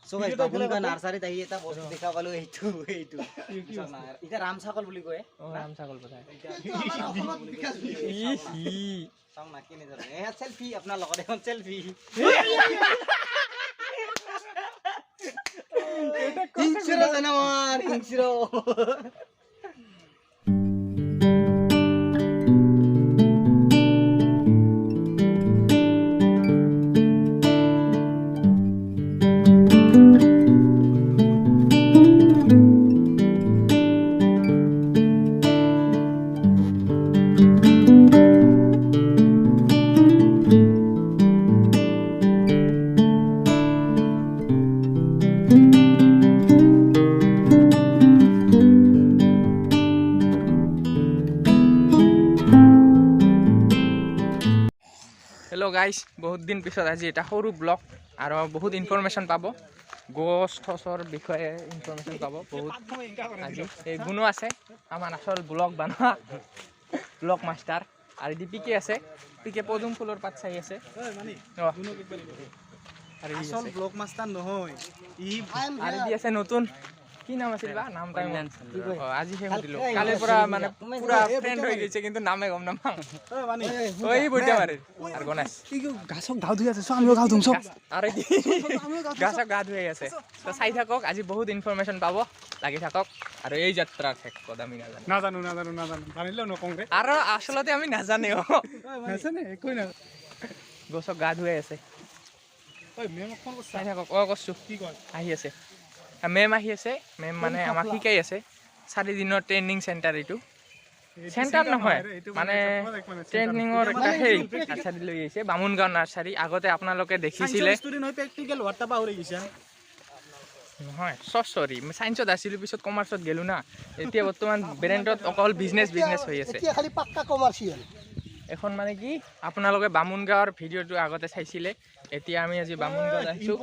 চ' guys, Bamungaon নাৰ্চাৰীত আহি এটা বস্তু দেখা পালো, এইটো এইটো এতিয়া ৰাম ছাগল বুলি কয়। ৰাম ছাগল বোধহয়। চাওঁ না কেনেদৰে চেলফি, আপোনাৰ লগত এখন চেলফি। হিংস্ৰ জানোৱাৰ, হিংস্ৰ। হেল্ল' গাইজ, বহুত দিন পিছত আজি এটা সৰু ব্লগ আৰু বহুত ইনফৰমেশ্যন পাব, গছ থছৰ বিষয়ে ইনফৰমেশ্যন পাব বহুত। আজি এই গুণো আছে আমাৰ আচল ব্লগ বনোৱা ব্লগ মাষ্টাৰ, আৰু দি পিকে আছে, পিকে পদুম ফুলৰ পাত চাই আছে। আচল ব্লগ মাষ্টাৰ নহয়, আৰু দি আছে নতুন কি নাম আছিল বা নাম তাই আজি হে সুধিলো, কালিৰ পৰা মানে পুৰা ফ্ৰেণ্ড হৈ গৈছে, কিন্তু নামে গম নাপাওঁ। ঐ বইটা মাৰে আৰু গণেশ গাছক গা ধুই আছে, আমিও গা ধুম চব। আৰু গাছক গা ধুই আছে। তো চাই থাকক, আজি বহুত ইনফৰমেশ্যন পাব, লাগি থাকক। আৰু এই যাত্ৰাৰ শেষ পদ আমি নাজানো, নাজানো নাজানো নাজানো, জানিলেও নকওঁ ৰে। আৰু আচলতে আমি নাজানেও, নাজানে একোৱে নাজানে। গছক গা ধুৱাই আছে। চাই থাকক। অ কৈছো কি কয়, আহি আছে মেম, আহি আছে মেম, মানে আমাক শিকাই আছে। 4 দিনৰ ট্ৰেইনিং চেণ্টাৰ, এইটো চেণ্টাৰ নহয় মানে ট্ৰেইনিঙৰ এটা সেই নাৰ্চাৰী লৈ আহিছে, বামুণগাঁও নাৰ্চাৰী। আগতে আপোনালোকে দেখিছিলে নহয়, চৰি, মই চায়েন্সত আছিলোঁ, পিছত কমাৰ্চত গ'লো না। এতিয়া বৰ্তমান ব্ৰেণ্ডত অকল বিজনেছ বিজনেছ হৈ আছে। এখন মানে কি, আপোনালোকে বামুণগাঁৱৰ ভিডিঅ'টো আগতে চাইছিলে, এতিয়া আমি আজি বামুণগাঁৱত আহিছোঁ।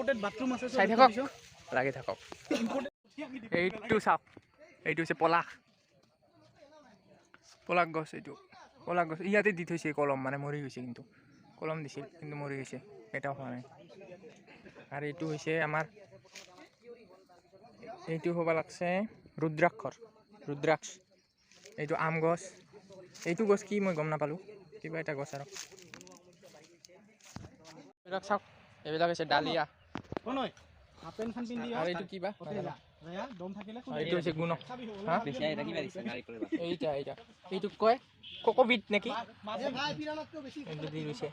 চাই থাকক, লাগি থাকক। এইটো চাওক, এইটো হৈছে পলাশ, পলাশ গছ। এইটো পলাশ গছ ইয়াতে দি থৈছে কলম, মানে মৰি গৈছে, কিন্তু কলম দিছিল কিন্তু মৰি গৈছে, এটাও হোৱা নাই। আৰু এইটো হৈছে আমাৰ, এইটো হ'ব লাগছে ৰুদ্ৰাক্ষৰ, ৰুদ্ৰাক্ষ। এইটো আম গছ, এইটো গছ কি মই গম নাপালোঁ, কিবা এটা গছ। আৰু এইবিলাক চাওক, এইবিলাক হৈছে ডালিয়া। আৰু এইটো কিবা, এইটো হৈছে গুণ। এইটা এইটা এইটোক কয় ককবিট নেকি, এইটো দি গৈছে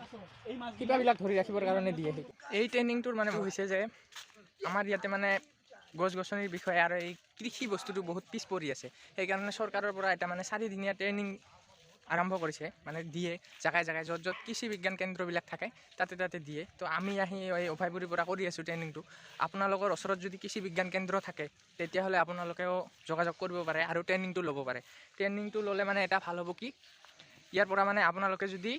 কিবাবিলাক ধৰি ৰাখিবৰ কাৰণে দিয়ে সেইটো। এই ট্ৰেইনিংটোৰ মানে হৈছে যে আমাৰ ইয়াতে মানে গছ গছনিৰ বিষয়ে আৰু এই কৃষি বস্তুটো বহুত পিছ পৰি আছে, সেইকাৰণে চৰকাৰৰ পৰা এটা মানে 4 দিনীয়া ট্ৰেইনিং আৰম্ভ কৰিছে, মানে দিয়ে জেগাই জেগাই য'ত য'ত কৃষি বিজ্ঞান কেন্দ্ৰবিলাক থাকে তাতে তাতে দিয়ে। তো আমি আহি এই অভয়পুৰীৰ পৰা কৰি আছোঁ ট্ৰেইনিংটো। আপোনালোকৰ ওচৰত যদি কৃষি বিজ্ঞান কেন্দ্ৰ থাকে তেতিয়াহ'লে আপোনালোকেও যোগাযোগ কৰিব পাৰে আৰু ট্ৰেইনিংটো ল'ব পাৰে। ট্ৰেইনিংটো ল'লে মানে এটা ভাল হ'ব কি, ইয়াৰ পৰা মানে আপোনালোকে যদি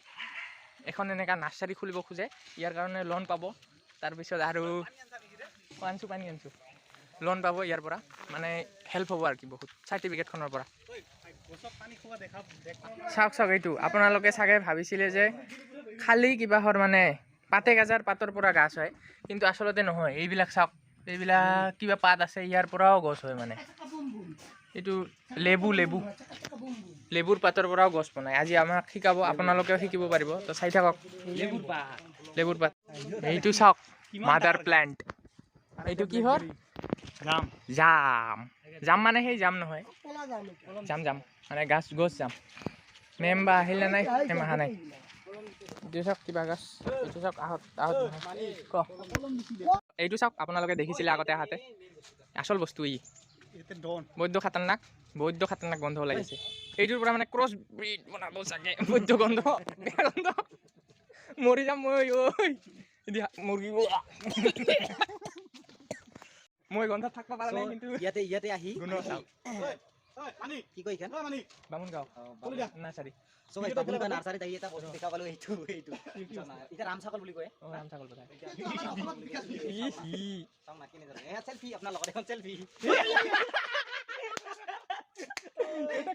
এখন এনেকুৱা নাৰ্চাৰী খুলিব খোজে ইয়াৰ কাৰণে লোন পাব। তাৰপিছত আৰু আনছোঁ, পানী আনছোঁ, লোন পাব ইয়াৰ পৰা, মানে হেল্প হ'ব আৰু কি বহুত চাৰ্টিফিকেটখনৰ পৰা। চাওক চাওক, এইটো আপোনালোকে চাগে ভাবিছিলে যে খালী কিবাহৰ মানে পাতে গাজাৰ পাতৰ পৰা গাছ হয়, কিন্তু আচলতে নহয়। এইবিলাক চাওক, এইবিলাক কিবা পাত আছে, ইয়াৰ পৰাও গছ হয়। মানে এইটো লেবু, লেবু, লেবুৰ পাতৰ পৰাও গছ বনায়। আজি আমাক শিকাব, আপোনালোকেও শিকিব পাৰিব। তো চাই থাকক। লেবুৰ পাত। এইটো চাওক, মাদাৰ প্লেণ্ট। এইটো কি হয়? জাম। জাম, জাম মানে সেই জাম নহয়, জাম জাম মানে গাছ, গছ জাম। মেম বা আহিল নে নাই? মেম অহা নাই। এইটো চাওক কিবা গাছ, এইটো চাওক আহত, আহত ক। এইটো চাওক, আপোনালোকে দেখিছিলে আগতে আহাতে, আচল বস্তু ই বৈদ্য খাতাৰনাক, বৈদ্য খাতাৰনাক গন্ধ ওলাইছে। এইটোৰ পৰা মানে ক্ৰছ ব্ৰিড বনাব চাগে। বৈদ্য গন্ধ, বেয়া গন্ধ, মৰি যাম মই। ঐ এতিয়া মুৰ্গী, মই গন্ধত থাকিব পৰা নাই কিন্তু। ইয়াতে ইয়াতে আহি গুণ চাওক। কি কয় এইখন? বামুণগাঁও নাৰ্চাৰী। চ' গাইজ, বামুণগাঁও নাৰ্চাৰীত আহি এটা বস্তু দেখা পালো, এইটো এইটো এতিয়া ৰাম ছাগল বুলি কয়। অ ৰাম ছাগল বোধহয়। চাওঁ না কেনেদৰে চেলফি, আপোনাৰ লগত এখন চেলফি।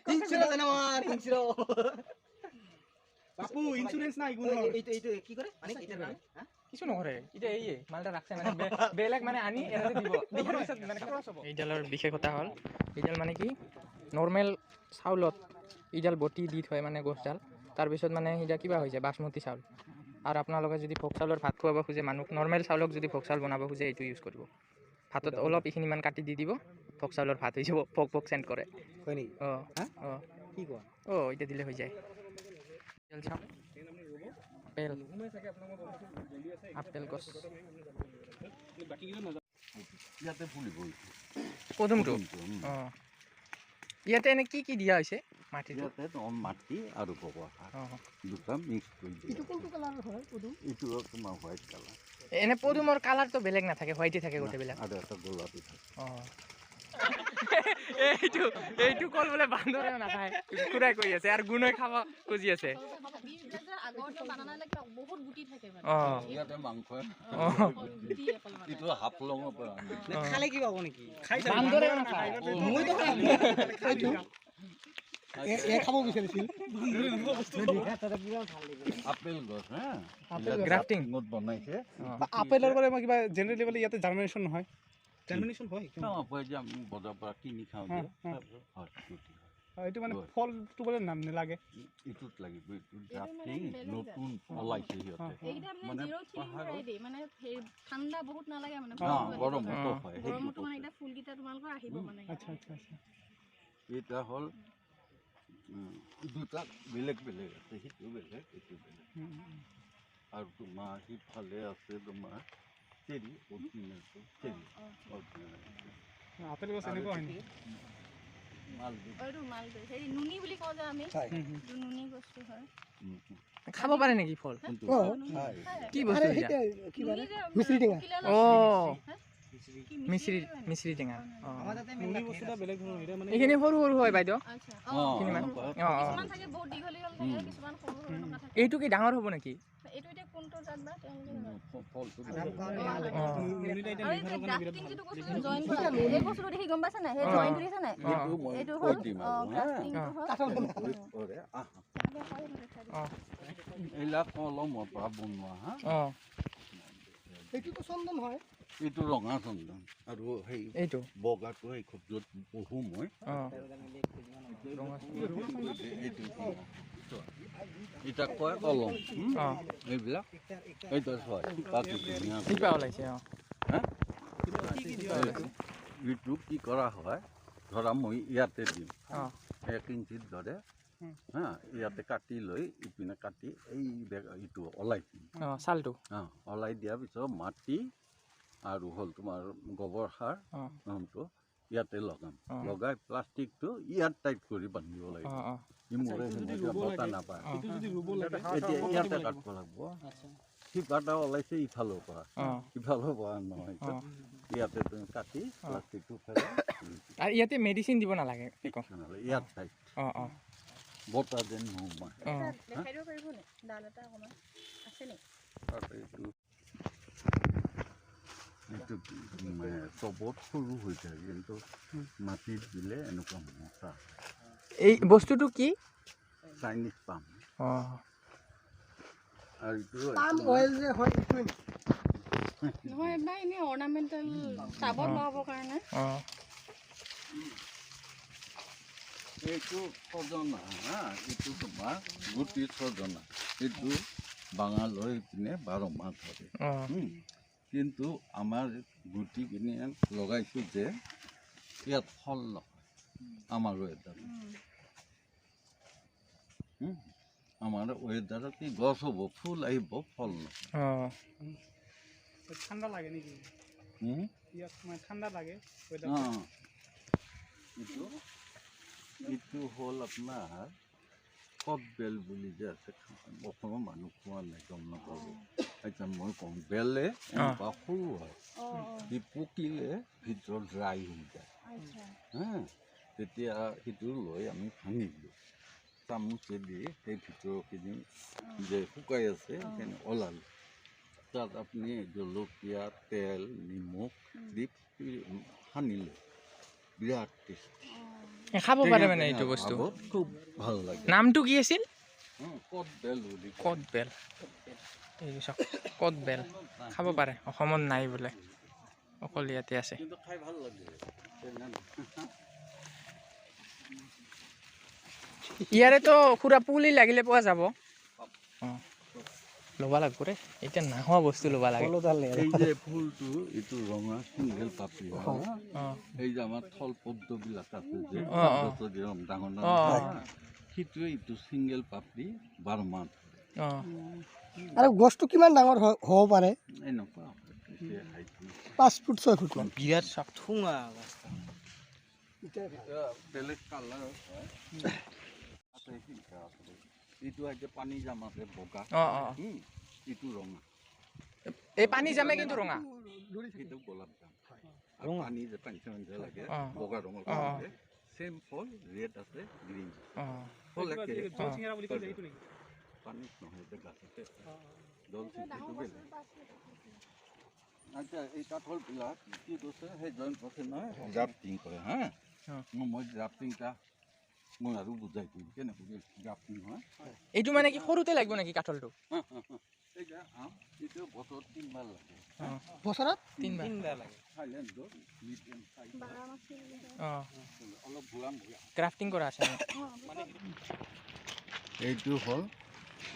হিংস্ৰ জানোৱাৰ, হিংস্ৰ। বাপু, ইন্সুৰেন্স নাই। এইটো এইটো কি কৰে মানে এইটো? কিছু নকৰে। এতিয়া এইয়ে মালটা ৰাখছে মানে বেলেগ মানে আনি ইয়াতে দিব, দিয়াৰ পিছত মানে খৰচ হ'ব। এইডালৰ বিশেষতা হ'ল এইডাল মানে কি নৰ্মেল চাউলত এইডাল বটি দি থয় মানে গছডাল, তাৰপিছত মানে সেইডাল কিবা হৈ যায় বাচমতি চাউল। আৰু আপোনালোকে যদি ভোগ চাউলৰ ভাত খুৱাব খোজে মানুহক, নৰ্মেল চাউলক যদি ভোগ চাউল বনাব খোজে এইটো ইউজ কৰিব। ভাতত অলপ এইখিনিমান কাটি দি দিব, ভোগ চাউলৰ ভাত হৈ যাব, ভোগ ভোগ চেণ্ট কৰে। হয় নেকি? অঁ। হা? অঁ। কি কোৱা? অঁ, এতিয়া দিলে হৈ যায়। এইডাল চাওক, আপেল, আপেল গছ। ইয়াতে ফুলিব। পদুমটো? উম। অঁ, ইয়াতে এনে কি কি দিয়া হৈছে মাটিটো? ইয়াতে মাটি আৰু গোবৰ সাৰ অঁ। দুটা মিক্স কৰি দিয়া। এইটো কোনটো কালাৰৰ হয় পদুম? এইটো তোমাৰ হোৱাইট কালাৰ। এনে পদুমৰ কালাৰটো বেলেগ নাথাকে, হোৱাইটে থাকে গোটেইবিলাক? আৰু এটা গোলাপী থাকে। অঁ, এইটো এইটো কল বোলে বান্দৰেও নাখায়, খুৰাই কৰি আছে আৰু গুণই খাব খুজি আছে। বহুত গুটি থাকে মানে। অঁ। ইয়াতে মাংস অঁ। গুটি অকল মানে। এইটো হাফলঙৰ পৰা আনিছোঁ। খালে কি পাব নেকি? বান্দৰেও নাখায়। মইতো খাম। খাব বিচাৰিছিল। আপেল গছ হা। গ্ৰাফটিং। গ্ৰাফটিঙত বনাইছে। আপেলৰ পৰা মই কিবা জেনেৰেলি বোলে ইয়াতে জাৰ্মিনেশ্যন নহয়? জাৰ্মিনেশ্যন হয়। অঁ, হয় যে আমি বজাৰৰ পৰা কিনি খাওঁ যে। হয়, গুটি হয়। এইটো মানে ফলটো বোলে নাম নালাগে। এইটোত লাগিব, এইটো এইটো মানে গ্ৰাফটিং বেলেগ জাত। নতুন ওলাইছে সিহঁতে। এইকেইটা মানে মানে জিৰ' থ্ৰী পাহাৰত- ভেৰাইটি মানে, হেৰি ঠাণ্ডা বহুত নালাগে মানে। অঁ, ফলটো আহিব। গৰমতো হয় সেইটো। গৰমতো মানে এতিয়া ফুলকেইটা তোমালোকৰ আহিব মানে। আচ্ছা আচ্ছা আচ্ছা। এটা হ'ল দুটা বেলেগ বেলেগ আছে, সিটো বেলেগ, এইটো বেলেগ। আৰু তোমাৰ সিফালে আছে তোমাৰ চেৰি, অৰিজিনেলটো চেৰি, অৰিজিনেল। আপেল গছ এনেকুৱা হয় নেকি? মালভোগ। অ, এইটো মালটো হেৰি নুনি বুলি কওঁ যে আমি, এইটো নুনি গছটো হয়। খাব পাৰে নেকি ফল? কোনটো? কি বস্তু এতিয়া? নুনি যে পকিলে অলপ- অঁ। হা? কি মিচিৰি টেঙা? মিচিৰি টেঙা, অঁ। আমাৰ তাতে মেলা বস্তু এটা বেলেগ ধৰণৰ এতিয়া মানে। এইখিনি সৰু সৰু হয় বাইদেউ। আচ্ছা। অঁ, অঁ। এইখিনি মান। এনেকুৱা। অঁ অঁ। কিছুমান থাকে বহুত দীঘল দীঘল থাকে, কিছুমান সৰু সৰু এনেকুৱা থাকে। এইটো কি ডাঙৰ হ'ব নেকি? এইটো এতিয়া কোনটো জাত বা তেওঁলোকে জানে। ফলটো। অঁ। আৰু এই যে গ্ৰাফটিং যিটো কৈছো যে জইন কৰা, এই বস্তুটো দেখি গম পাইছা নাই? সেই জইনটো দেখিছা নাই? অঁ। সেইটো মই এইটো কৈ হ'ল দিম অঁ, আৰু হা। গ্ৰাফটিংটো হ'ল। কেনেকৈ কৰে, আহা। অঁ। এইবিলাক কলমৰ পৰা বনোৱা হা। অঁ। এইটোতো চন্দন হয়। এইটো ৰঙা চন্দন আৰু সেই এইটো বগাটো সেই খুব য'ত বহোঁ মই। অঁ, ৰঙা। এইটো এতিয়া কয় কলম। অঁ। এইবিলাক এইটো হয় শিপাটো ধুনীয়া। শিপা ওলাইছে, অঁ। হা, এইটো কি কৰা হয়, ধৰা মই ইয়াতে দিম। অঁ। 1 ইঞ্চিত ধৰে হা, ইয়াতে কাটি লৈ ইপিনে কাটি এই এইটো ওলাই দিম। অঁ, ছালটো। অঁ, ওলাই দিয়াৰ পিছত মাটি আৰু হ'ল তোমাৰ গোবৰ সাৰ অঁ। নহ'লটো ইয়াতে লগাম। অঁ। লগাই প্লাষ্টিকটো ইয়াত টাইট কৰি বান্ধিব লাগিব। অঁ অঁ। ইমূৰে সিমূৰে বতাহ নাপায়। অঁ। এইটো যদি ৰুব লাগে? এতিয়া ইয়াতে কাটিব লাগিব। শিপাটা ওলাইছে ইফালৰ পৰা, অঁ। ইফালৰ পৰা নহয়। অঁ। ইয়াতে তুমি কাটি প্লাষ্টিকটো পেলাই আৰু ইয়াতে মেডিচিন দিব নালাগে একো? নহ'লে ইয়াত টাইট অঁ অঁ। বতাহ যেন নোসোমায়। অঁ। দেখাই দিব পাৰিব নি ডাল এটা অকণমান আছে নি? তাত এইটো এইটো মানে চবত সৰু হৈ যায়, কিন্তু মাটিত দিলে এনেকুৱা মোটা। এই বস্তুটো কি? চাইনিজ পাম। অঁ। আৰু এইটো পাম অইল যে হয় এইটোৱে নেকি? নহয় বা এনেই অৰ্ণামেণ্টেল টাবত লগাবৰ কাৰণে। অঁ। এইটো ছজনা হা, এইটো তোমাৰ গুটি ছজনা। এইটো বাঙালৰ পিনে 12 মাহ ধৰে। অঁ। কিন্তু আমাৰ গুটি কিনি লগাইছোঁ যে ইয়াত ফল নহয় আমাৰ ৱেদাৰত। আমাৰ ৱেদাৰত কি গছ হ'ব, ফুল আহিব, ফল নহয়। অঁ। ঠাণ্ডা লাগে নেকি? হুম? ইয়াত মানে ঠাণ্ডা লাগে? অঁ, এইটো হ'ল আপোনাৰ কট বেল বুলি যে আছে, অসমৰ মানুহ খোৱা নাই, গম নাপাব। আচ্ছা, মই কওঁ, বেলে এনেকুৱা সৰু হয়। অঁ অঁ। সি পকিলে ভিতৰত ড্ৰাই হৈ যায়। হা, তেতিয়া সেইটো লৈ আমি ভাঙি দিওঁ চামুচেদি, সেই ভিতৰখিনি যে শুকাই আছে সেইখিনি ওলালোঁ। তাত আপুনি জলকীয়া, তেল, নিমখ দি সানিলে বিৰাট টেষ্টি। খাব পাৰে মানে এইটো বস্তু? খুব ভাল লাগে। নামটো কি আছিল? কট বেল বুলি কয়। কট বেল। এই চাওক কত বেল খাব পাৰে, অসমত নাই বোলে, অকল ইয়াতে আছে। ইয়াৰেতো খুৰা পুলি লাগিলে পোৱা যাব। অঁ, ল'ব লাগিব ৰে, এতিয়া নাহোৱা বস্তু ল'ব লাগে। এই যে ফুলটো, এইটো ৰঙা চিংগেল পাপৰি। এই যে আমাৰ থল পদ্মবিলাক আছে যে ডাঙৰ ডাঙৰ, সেইটোৱে এইটো চিংগেল পাপৰি 12 মাহ। আৰু গছটো কিমান ডাঙৰ হ'ব পাৰে? এনেকুৱা 5 ফুট 6 ফুট মান। বিৰাট ঠুঙা গছটো, বেলেগ কালাৰ। এইটো আছে পানী জাম আছে বগা, এইটো ৰঙা। এই পানী জামে কিন্তু ৰঙা, সেইটো গোলাপ জাম। আৰু পানী যে পানী চানী লাগে বগা ৰঙৰ, চেম ফল, ৰেড আছে, গ্ৰীণ ফল একে। পানীত নহয়, এতিয়া গাছতে জল বেলেগ। আচ্ছা, এই কাঠৰবিলাক কি কৈছে, সেই জইন কৰিছে নহয়, ড্ৰাফটিং কৰে। হা, মই ড্ৰাফটিংটা মই আৰু বুজাই দিম কেনেকৈ ড্ৰাফটিং হয়। এইটো মানে কি সৰুতে লাগিব নেকি কাঠলটো? এই যে আম, এইটো বছৰত 3 বাৰ লাগে। বছৰত 3 বাৰ লাগে। থাইলেণ্ডত মিডিয়াম সাইজ, অলপ ঘূৰা ঘূৰা গ্ৰাফটিং কৰা আছে। এইটো হ'ল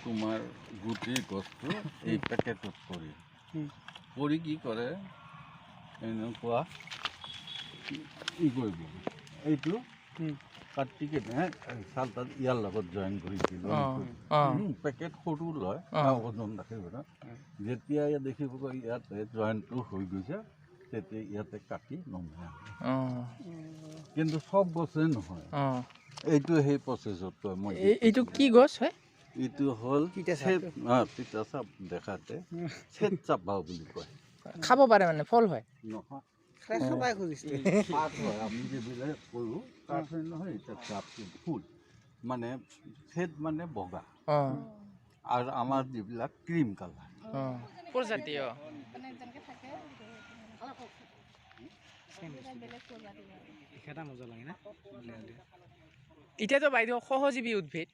তোমাৰ গুটিৰ গছটো এই পেকেটত কৰি কৰি কি কৰে, এনেকুৱা ই কৰিব, এইটো কাটি কেনে চাল তাত ইয়াৰ লগত জইন কৰি দিলোঁ। পেকেট সৰু লয়, ওজন ৰাখিব। যেতিয়া ইয়াত দেখিব ইয়াতে জইনটো হৈ গৈছে, তেতিয়া ইয়াতে কাটি নমাই। কিন্তু চব গছে নহয়, এইটো সেই প্ৰচেছত কয়। মই এইটো কি গছ হয়? এইটো হ'ল তিতা চাপ, দেখাতে চেট চাপা বুলি কয়। খাব পাৰে মানে ফল হয়? নহয়, কাঠ হয়। আমি যিবিলাক কৰোঁ কাঠ হয় নহয়, এতিয়া চাপটো ফুল মানে চেট মানে বগা, আৰু আমাৰ যিবিলাক ক্ৰীম কালাৰ প্ৰজাতি। এতিয়াতো বাইদেউ সহজীৱী উদ্ভিদ,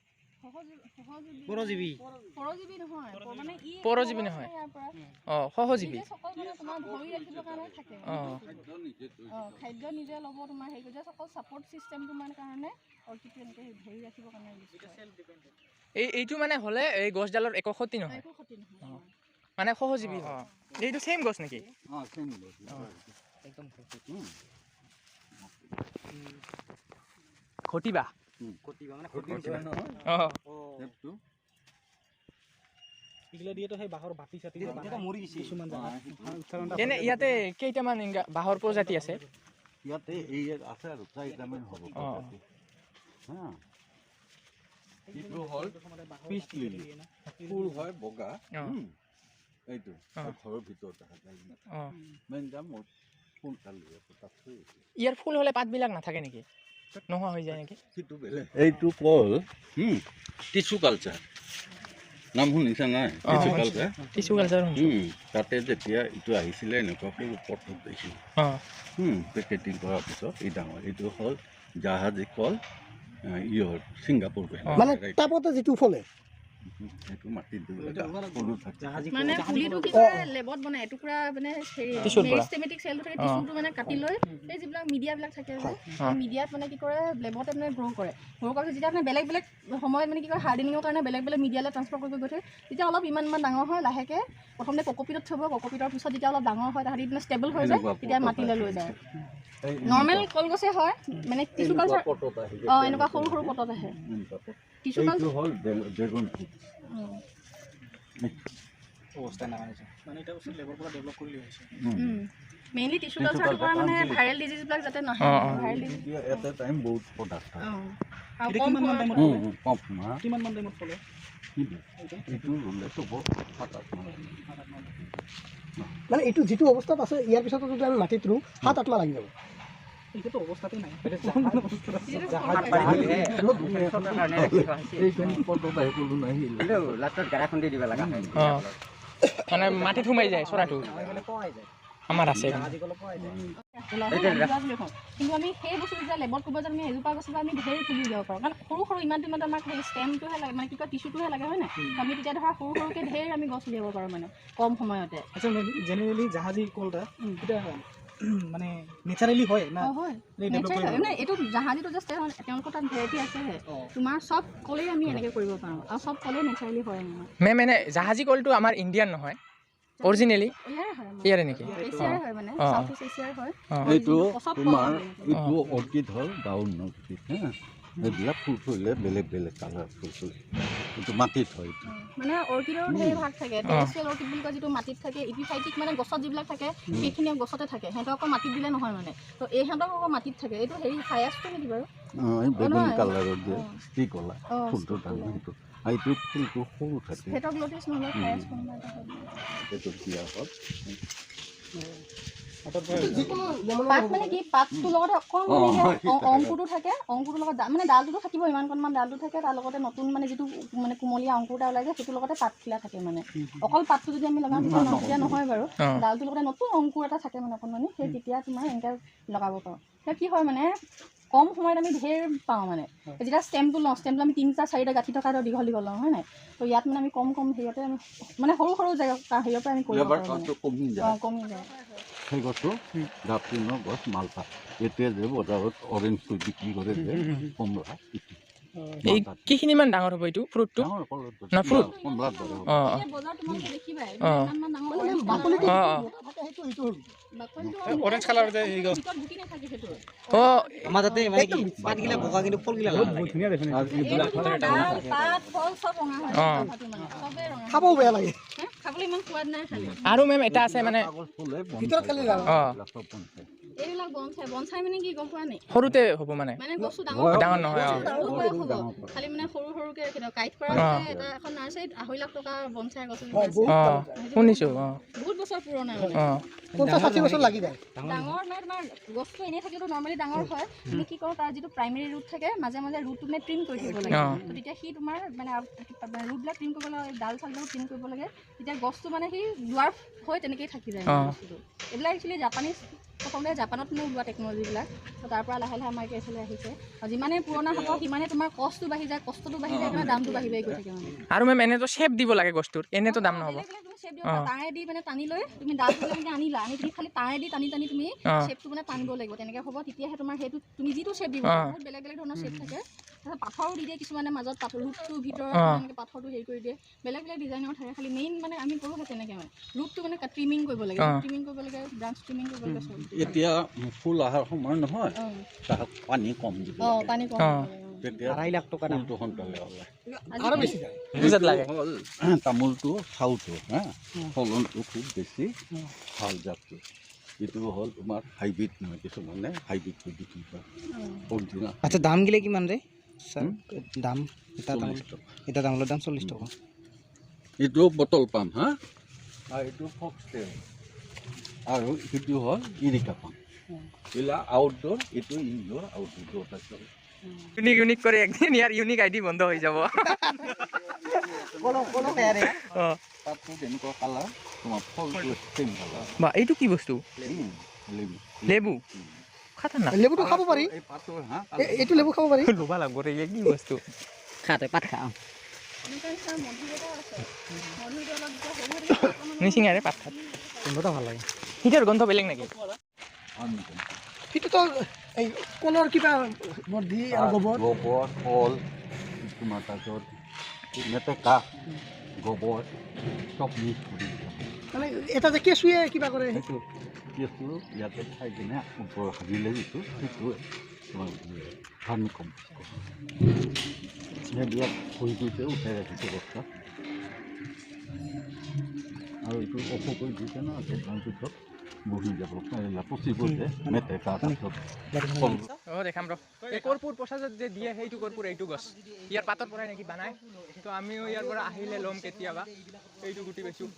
পৰজীৱী পৰজীৱী নহয়, অঁ সহজীৱী। খাদ্য নিজে ল'ব, তোমাৰ হেৰি কৰি অকল ছাপৰ্ট চিষ্টেমটো মানে কাৰণে অৰ্কিডটো এনেকৈ ধৰি ৰাখিবৰ কাৰণে। এইটো মানে হ'লে এই গছডালৰ একো ক্ষতি নহয়, মানে সহজীৱী। অঁ, এইটো ছেইম গছ নেকি? অঁ, ছেইম গছ একদম। ঘটিবা নহয়। এনে ইয়াতে কেইটামান বাঁহৰ প্ৰজাতি আছে? ইয়াতে এই আছে আৰু 4টামান হ'ব। এইটো হ'ল পিচ লিলি, ফুল হয় বগা, এইটো ঘৰৰ ভিতৰত দেখা যায়। মেইন যাম মোৰ ইয়াৰ ফুল হ'লে পাতবিলাক নাথাকে নেকি? নোহোৱা হৈ যায় নেকি? সেইটো বেলেগ। এইটো কল টিচু কালচাৰ, নাম শুনিছা নাই? Tissue culture, tissue culture. তাতে যেতিয়া এইটো আহিছিলে এনেকুৱা সৰু পটত দেখিলোঁ, পেকেটিং কৰাৰ পিছত এই ডাঙৰ। এইটো হ'ল জাহাজী কল, ইয়ৰ ছিংগাপুৰ। মানে টাবতে যিটো ফলে সেইটো মাটিত দিব লাগে, সৰু থাকে। মানে পুলিটো কি কৰে, লেবত বনাই এটুকুৰা, মানে হেৰি মেৰিষ্টেমেটিক চেলটো থাকে, টিচুটো মানে কাটি লৈ এই যিবিলাক মিডিয়াবিলাক থাকে যে, মিডিয়াত মানে কি কৰে, লেবতে মানে গ্ৰ' কৰে। গ্ৰ' কৰাৰ পিছত যেতিয়া মানে বেলেগ বেলেগ সময়ত মানে কি কৰে, হাৰ্ডেনিঙৰ কাৰণে বেলেগ বেলেগ মিডিয়ালৈ ট্ৰান্সফাৰ কৰি গৈ থাকে। তেতিয়া অলপ ইমান ইমান ডাঙৰ হয়, লাহেকৈ প্ৰথমতে কক'পিটত থ'ব, কক'পিটৰ পিছত যেতিয়া অলপ ডাঙৰ হয় তাহাঁতি মানে ষ্টেবল হৈ যায়, তেতিয়া মাটিলৈ লৈ যায়। নৰ্মেল কলগছে হয় মানে টিচু কালচাৰ। অঁ, এনেকুৱা সৰু সৰু পটত আহে টিচু কালচাৰ। হ'ল ড্ৰেগন ফ্ৰুট। মেইনলি টিচু কালচাৰটো কৰা মানে ভাইৰেল ডিজিজবিলাক যাতে নাহে। ভাইৰেল ডিজিজ এটা টাইম বহুত প্ৰডাক্ট হয়। কম কিমান টাইমত ফলে? এইটো ৰুলেতো বহুত 7-8 মাহ। মানে এইটো যিটো অৱস্থাত আছে, ইয়াৰ পিছতো যদি আমি মাটিত ৰুওঁ 7-8 মাহ লাগি যাব। এইটো অৱস্থাতে নাই। মানে মাটিত সোমাই যায় চৰাটো। আমাৰ আছে। ওলাওঁ হয় নাই? এজোপা পুলি কওঁ। কিন্তু আমি সেই বস্তুটো যেতিয়া লেবত কৰিব যাওঁ, আমি এজোপা গছৰ পৰা আমি ঢেৰ পুলি উলিয়াব পাৰোঁ, কাৰণ সৰু সৰু ইমানটো ইমানটো আমাক সেই ষ্টেমটোহে লাগে, মানে কি কয়, টিচুটোহে লাগে, হয় নাই? আমি তেতিয়া ধৰা সৰু সৰুকৈ ঢেৰ আমি গছ উলিয়াব পাৰোঁ, মানে কম সময়তে। আচ্ছা মেম, জেনেৰেলি জাহাজী কলটা এটা মানে নেচাৰেলি হয় না? অঁ, হয়। ডেভেলপ নেচাৰেল কৰিব? হয়। মানে এইটো জাহাজীটো জাষ্ট তেওঁলোকৰ তাত ভেৰাইটি আছেহে। তোমাৰ চব কলেই আমি এনেকৈ কৰিব পাৰোঁ আৰু চব কলেই নেচাৰেলি হয় আমাৰ। মেম, এনে জাহাজী কলটো আমাৰ ইণ্ডিয়ান নহয় অৰিজিনেলি? ইয়াৰে হয় আমাৰ। ইয়াৰে নেকি? এছিয়াৰে হয়, মানে চাউথ ইষ্ট এছিয়াৰ হয়। এইটো চব কল তোমাৰ হয়। এইটো অৰ্কিড হ'ল, ডাউন অৰ্কিড হা। এইবিলাক ফুল ফুলিলে বেলেগ বেলেগ কালাৰ ফুল ফুলে। এইটো মাটিত হয় এইটো। মানে অৰ্কিডৰো ঢেৰ ভাগ থাকে। টেৰেষ্ট্ৰিয়েল অৰ্কিড বুলি কয় যিটো মাটিত থাকে, ইপিফাইটিক মানে গছত যিবিলাক থাকে, সেইখিনি গছতে থাকে, সিহঁতক আকৌ মাটিত দিলে নহয় মানে। তো এই সিহঁতক আকৌ মাটিত থাকে। এইটো হেৰি হায়াছটো নেকি বাৰু? অঁ, এই বেগুনী নহয়। কালাৰৰ যে স্ত্ৰী কলা ফুলটো ডাঙৰ সেইটো, আৰু এইটো ফুলটো সৰু থাকে। হেটগ্লটিছ নহ'লে হায়াছ কোনোবা এটা হয়। সেইটো দিয়া হ'ল। যিকোনো লেমনৰ পাত মানে কি, পাতটোৰ লগতে অকণমান এনেকে অংকুৰটো থাকে, অংকুৰটোৰ লগত মানে ডালটোতো থাকিব, ইমানকণমান ডালটো থাকে, তাৰ লগতে নতুন মানে যিটো মানে কুমলীয়া অংকুৰ এটা ওলাই যায়, সেইটোৰ লগতে পাতখিলা থাকে। মানে অকল পাতটো যদি আমি লগাওঁ তেতিয়া তেতিয়া নহয় বাৰু। ডালটোৰ লগতে নতুন অংকুৰ এটা থাকে, মানে অকণমানি সেই, তেতিয়া তোমাৰ এনেকৈ লগাব পাৰোঁ। তেতিয়া কি হয়, মানে কম সময়ত আমি ঢেৰ পাওঁ। মানে যেতিয়া ষ্টেমটো লওঁ, ষ্টেমটো আমি তিনিটা চাৰিটা গাঁঠি থকা দীঘল দীঘল লওঁ, হয় নাই? তো ইয়াত মানে আমি কম কম হেৰিয়তে আমি মানে সৰু সৰু জেগা হেৰিয়ৰ পৰা আমি কৰিব লেবাৰ পাৰোঁ মানে। কামটো কমি যায়। অঁ, কমি যায়। সেই গছটো গ্ৰাফটিঙৰ গছ, মালটা। এতিয়া যে বজাৰত অৰেঞ্জটো বিক্ৰী কৰে যে, কমলা এইটো। এই কিখিনিমান ডাঙৰ হ'ব এইটো ফ্ৰুটটো? ডাঙৰ কলৰ দৰে। না, fruit? কমলাৰ দৰে হ'ব। অঁ। এতিয়া বজাৰত তোমালোকে দেখিবাই ইমানমান ডাঙৰ মানে orange বাকলিটো অঁ যিটো অঁ মোটা থাকে, সেইটো এইটো হ'ল। বাকলিটো অৰেঞ্জ কালাৰ যে এই গছ। ভিতৰত গুটি নাথাকে সেইটো। অঁ। আমাৰ তাতে মানে কি, পাতগিলা বগা কিন্তু ফলগিলা লাল বহুত লাগে। ধুনীয়া দেখোন। আৰু এইটো এইবিলাক তোমাৰ ডাল, পাত, ফল চব ৰঙা হয়। কথাটো মানে চবেই ৰঙা হয়। খাবও বেয়া লাগে। হে? খাবলৈ ইমান সোৱাদ নাই খালি। আৰু মেম, এটা আছে মানে কাগজ ফুলে বন ভিতৰত খায়। খালি লাল। এইবিলাক চব বনচাই। এইবিলাক বনচাই। বনচাই মানে কি গম পোৱা নাই? সৰুতে হ'ব মানে? মানে গছটো ডাঙৰ ডাঙৰ নহয়, অঁ। বহুত বয়স হ'ব, খালি মানে সৰু সৰুকে ৰাখি কাইট কৰা আছে। এটা এখন নাৰ্চাৰীত 2.5 লাখ টকা বনচাই গছ এজোপা আছে। বহুত অঁ, শুনিছোঁ, অঁ। বহুত বছৰ পুৰণা মানে। 50-60 বছৰ লাগি যায়। ডাঙৰ মানে তোমাৰ গছটো এনেই থাকিলেতো নৰ্মেলি ডাঙৰ হয়। তুমি কি কৰোঁ, তাৰ যিটো প্ৰাইমেৰী ৰুট থাকে, মাজে মাজে ৰুটটো মানে ট্ৰিম কৰি থাকিব লাগে। তো তেতিয়া সি তোমাৰ মানে ৰুটবিলাক ট্ৰিম কৰিব লাগে, ডাল চালবিলাক ট্ৰিম কৰিব লাগে, তেতিয়া গছটো মানে সি ডুৱাৰ্ফ হৈ তেনেকেই থাকি যায় মানে। বস্তুটো এইবিলাক একচুৱেলি জাপানীজ, প্ৰথমতে জাপানত মানে ওলোৱা টেকন'লজিবিলাক। তো তাৰ পৰা লাহে লাহে আমাৰ এইফালে আহিছে। আৰু যিমানে পুৰণা হ'ব সিমানে তোমাৰ কষ্টটো বাঢ়ি যায়, কষ্টটো বাঢ়ি যায়, তোমাৰ দামটো বাঢ়ি বাঢ়ি গৈ থাকে মানে। আৰু মেম, এনেতো শ্বেপ দিব লাগে গছটোৰ, এনেতো দাম নহ'ব। বেলেগ বেলেগ তুমি শ্বেপ দিব পাৰা। তাঁৰেদি মানে টানি লৈ তুমি ডালটো এনেকৈ আনিলা, আনি তুমি খালি তাঁৰেদি টানি টানি তুমি শ্বেপটো মানে টানিব লাগিব। তেনেকৈ হ'ব, তেতিয়াহে তোমাৰ সেইটো তুমি যিটো শ্বেপ দিব। বহুত বেলেগ বেলেগ ধৰণৰ শ্বেপ থাকে। তাৰপিছত পাথৰো দি দিয়ে কিছুমানে মাজত, পাথৰ ৰুটটোৰ ভিতৰত এনেকৈ পাথৰটো হেৰি কৰি দিয়ে। বেলেগ বেলেগ ডিজাইনৰ থাকে। খালি মেইন মানে আমি কৰোঁ সেই তেনেকৈ, মানে ৰুটটো মানে ট্ৰিমিং কৰিব লাগে, ট্ৰিমিং কৰিব লাগে, ব্ৰাঞ্চ ট্ৰিমিং কৰিব লাগে চব। এতিয়া ফুল অহাৰ সময় নহয়, তাহাক পানী কম দিব লাগে। পানী কম দিব লাগে, অঁ। তেতিয়া 2.5 লাখ টকা দাম। ফুলটো সোনকালে ওলায়। আৰু বেছি যায়। পূজাত লাগে। হ'ল তামোলটো খাওঁটো হা, ফলনটো খুব বেছি ভাল জাতটো। এইটো হ'ল তোমাৰ হাইব্ৰিড নহয়, কিছুমানে হাইব্ৰিডটো বিক্ৰী কৰে, অৰিজিনেল। আচ্ছা, দাম গিলা কিমান ৰে ছাৰ, দাম এটা তামোল? 40 টকা। এটা তামোলৰ দাম 40 টকা। এইটো বটল পাম হা, আৰু এইটো ফক্সটেল, আৰু সেইটো হ'ল ইৰিকা পাম। এইবিলাক আউটডোৰ, এইটো ইনডোৰ, আউটডোৰ দুটা চলে। ইউনিক ইউনিক কৰি একদিন ইয়াৰ ইউনিক আইডি বন্ধ হৈ যাব। অঁ। পাতটো তেনেকুৱা কালাৰ, তোমাৰ ফলটো চেম কালাৰ। বা, এইটো কি বস্তু? লেবু। লেবু খাতাৰনাক। লেবুটো খাব পাৰি। এই পাতৰ হা। এইটো লেবু খাব পাৰি। লোভা লাগব ৰে, এই কি বস্তু? খা, তই পাত খা, অঁ। এনেকুৱা নিচিনা মধুৰি এটাও আছে। মধুৰিটো অলপ যেতিয়া সৰু হৈ থাকে অকণমান নিচিঙাৰে পাত খাত। গোন্ধটো ভাল লাগে। সিটোৰ গোন্ধ বেলেগ নেকি? সেইটোতো এই কলৰ কিবা বৰ্ধি আৰু গোবৰ। গোবৰ, কল, তোমাৰ তাৰপিছত মেটেকা, গোবৰ চব মিক্স কৰি দিব। মানে এটা যে কেঁচুৱে কিবা কৰে। সেইটো কেঁচু ইয়াতে খাই কিনে ওপৰ হাগিলে যিটো, সেইটো তোমাৰ ভাৰ্মি কম্প'ষ্ট কৰে। সেইবিলাক হৈ গৈছে, উঠাই ৰাখিছে বস্তা। আৰু এইটো ওখ কৰি দিছে ন, কেইদিনমান পিছত বহি যাব, এইবিলাক পচিব যে মেটেকা, তাৰপিছত কল। অঁ, দেখাম ৰ। এই কৰ্পূৰ প্ৰসাদত যে দিয়ে, সেইটো কৰ্পূৰ এইটো গছ, ইয়াৰ পাতৰ পৰাই নেকি বনায়। তো আমিও ইয়াৰ পৰা আহিলে ল'ম কেতিয়াবা। এইটো গুটি পাইছোঁ,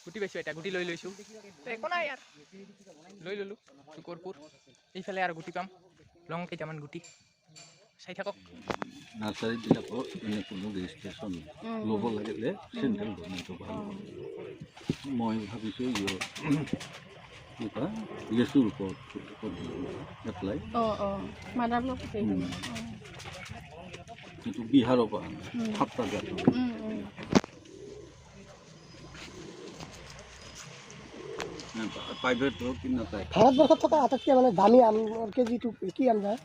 গুটি পাইছোঁ, এটা গুটি লৈ লৈছোঁ। তো একো নাই, ইয়াৰ লৈ ল'লোঁ এইটো কৰ্পূৰ। এইফালে আৰু গুটি পাম, লওঁ কেইটামান গুটি, চাই থাকক। নাৰ্চাৰীবিলাকৰ এনে কোনো ৰেজিষ্ট্ৰেশ্যন নাই। ল'ব লাগিলে চেণ্ট্ৰেল গভৰ্ণমেণ্টৰ পৰা ল'ব লাগিব। মই ভাবিছোঁ কি কয় লেচুৰ ওপৰত এপ্লাই। এইটো বিহাৰৰ পৰা আনে, 7টা জাতৰ। প্ৰাইভেটো কিনা যায়। ভাৰতবৰ্ষত থকা আটাইতকৈ মানে দামী আমৰ কেজিটো কি আম যায়?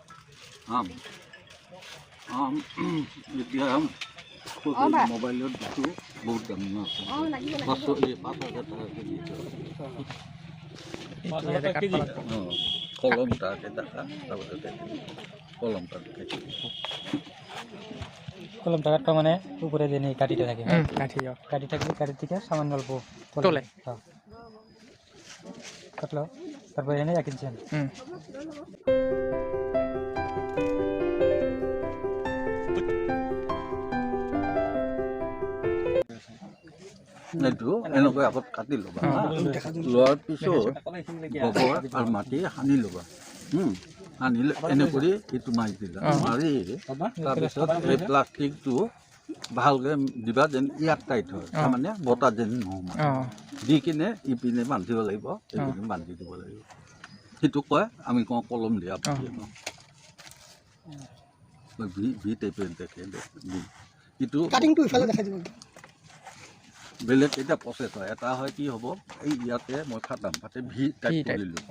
আম আম এতিয়া মোবাইলত দিছোঁ, বহুত দাম আছে, 5,000 টকা কেজি। কলমটা দেখা, তাৰপিছতে কলমটা দেখাইছোঁ। কলমটা কাটবা মানে উপরে যে কাঠিটা থাকে, কাঠি থাকলে কাঠির থেকে সামান্য অল্প তোলে, কাটলো, তারপরে এনে 1 ইঞ্চি। এইটো এনেকৈ আগত কাটি ল'বা, লোৱাৰ পিছত গোবৰ আৰু মাটি সানি ল'বা। সানিলে এনে কৰি এইটো মাৰি দিলা, মাৰি তাৰপিছত এই প্লাষ্টিকটো ভালকৈ দিবা যেন ইয়াত টাইট হয়, তাৰমানে বতাহ যেন নোসোমায়। দি কিনে ইপিনে বান্ধিব লাগিব, ইপিনে বান্ধি দিব লাগিব। সেইটো কয় আমি কওঁ কলম দিয়া বুলি কওঁ, ভি ভি টাইপে দেখে। ইটো কাটিংটো ইফালে দেখাই দিব। বেলেগ এতিয়া প্ৰচেছ হয়, এটা হয় কি হ'ব, এই ইয়াতে মই ফাটাম, ফাটি ভি টাইপ কৰিলোঁ,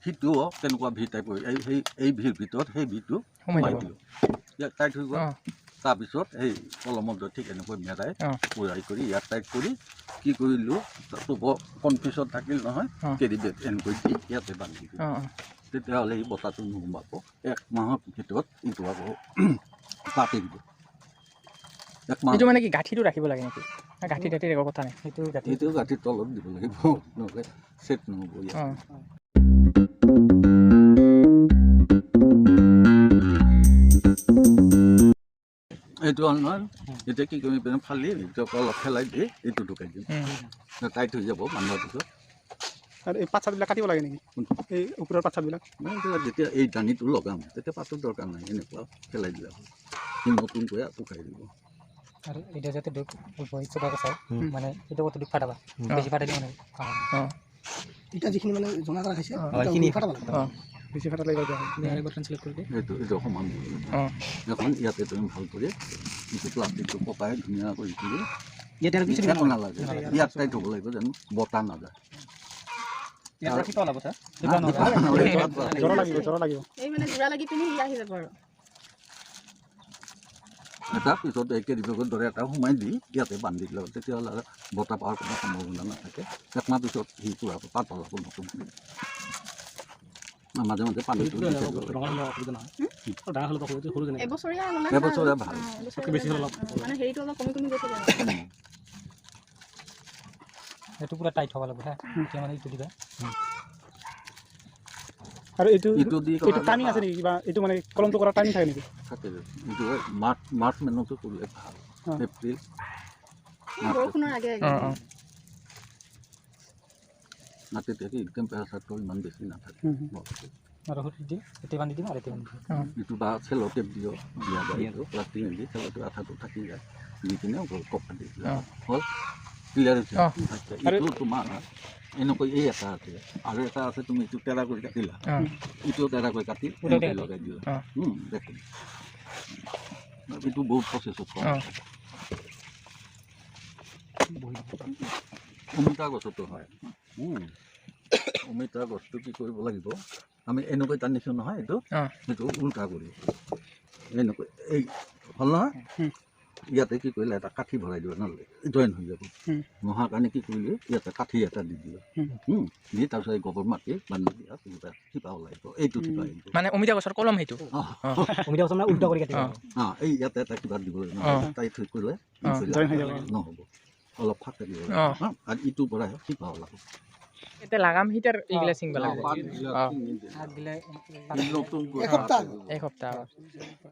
সিটোও তেনেকুৱা ভি টাইপ কৰি এই সেই এই ভিৰ ভিতৰত সেই ভিটো সোমাই দিলোঁ, ইয়াত টাইট হৈ গ'ল। তাৰপিছত সেই কলমত ঠিক এনেকৈ মেৰাই পুৰাই কৰি ইয়াত টাইট কৰি কি কৰিলোঁ, কনফিউজত থাকিল নহয়, কেৰি বেগ এনেকৈ দি ইয়াতে বান্ধি দিলোঁ। তেতিয়াহ'লে এই বতাহটো নোসোমাব। 1 মাহৰ ভিতৰত এইটো আকৌ কাটি দিব। এইটো মানে কি গাঁঠিটো ৰাখিব লাগে নেকি? গাঁঠি গাঁঠিৰ একো কথা নাই, সেইটো গাঁঠিৰ তলত দিব লাগিব, নহ'লে ছেট নহ'ব। এইটো নহয়, এতিয়া কি কৰিম, ফালি এইটো অলপ ফেলাই দি এইটো ঢুকাই দিম, টাইট হৈ যাব বান্ধাৰ পিছত। আৰু এই পাত চাতবিলাক কাটিব লাগে নেকি? এই ওপৰৰ পাত চাতবিলাক যেতিয়া এই দানিটো লগাম তেতিয়া পাতৰ দৰকাৰ নাই, এনেকুৱা পেলাই দিলে হ'ল, সি নতুনকৈ শুকাই দিব। আৰু এটা যাতে মানে এটা কতটুকু ফাটাবা, বেছি ফাটাই দিব নালাগে। এটা যিখিনি মানে জমা কৰা খাইছে ফাটাব লাগে, বেছি ফাটালে আৰেকবাৰ ট্ৰান্সলেট কৰে দিই। এইটো এইটো সমান। এখন ইয়াতে তুমি ভাল কৰি এইটো প্লাষ্টিকটো পকাই ধুনীয়া কৰি তুলি ইয়াতে আৰু কিছু একো নালাগে, ইয়াত টাইট হ'ব লাগিব যেন বতাহ নাযায়। এটা পিছত এই কেৰি বেগৰ দৰে এটা সোমাই দি ইয়াতে বান্ধি দিলে তেতিয়াহ'লে আৰু বতাহ পোৱাৰ কোনো সম্ভাৱনা নাথাকে। 1 মাহ পিছত সি পূৰা পাত ওলাব নতুন। মাজে মাজে পানীটো এবছৰীয়া ভাল, এইটো পুৰা টাইট হ'ব লাগিব। এতিয়া মানে এইটো দিবা। আৰু এইটো এইটো টাইমিং আছে নেকি কিবা? এইটো মানে কলমটো কৰা টাইমিং থাকে নেকি? থাকে। এইটো মাৰ্চ মানতো কৰিলে ভাল, এপ্ৰিল বৰষুণৰ আগে আগে। তেতিয়া কি টেম্পাৰেচাৰটো ইমান বেছি নাথাকে। আৰু দি এতিয়া বান্ধি দিম, আৰু এতিয়া বান্ধি দিম। এইটো বা চেল' টেপ দিও দিয়া যায়, এইটো প্লাষ্টিক দি চেল'টো আঠাটো থাকি যায়, দি কিনে কপা দি দিলে হ'ল, ক্লিয়াৰ হৈছে। আচ্ছা, এইটো তোমাৰ এনেকৈ এই এটা আছে আৰু এটা আছে, তুমি এইটো টেৰা কৰি কাটিলা, এইটো টেৰা কৰি কাটি এনেকৈ লগাই দিলা। দেখোন এইটো বহুত প্ৰচেছত কৰা। অমিতা গছতো হয়। অমিতা গছটো কি কৰিব লাগিব, আমি এনেকৈ টানিছোঁ নহয়, এইটো সেইটো উল্টা কৰি এনেকৈ এই হ'ল নহয়, ইয়াতে কি কৰিলে এটা কাঠি ভৰাই দিব, নহ'লে জইন হৈ যাব। নোহোৱাৰ কাৰণে কি কৰিলোঁ, ইয়াতে কাঠি এটা দি দিলোঁ, দি তাৰপিছত এই গোবৰ মাটি বান্ধি দিয়া কিবা শিপা ওলাই দিব, এইটো শিপা মানে অমিতা গছৰ কলম, সেইটো অমিতা গছৰ মানে উল্টা কৰি কাটি। এই ইয়াতে এটা কিবা দিব লাগিব, টাইট হৈ কৰিলে নহ'ব, অলপ ফাঁক থাকিব, আৰু ইটোৰ পৰা শিপা ওলাব। এতিয়া লাগাম হিটাৰ এইগিলা ছিঙিব লাগিব। এক সপ্তাহ।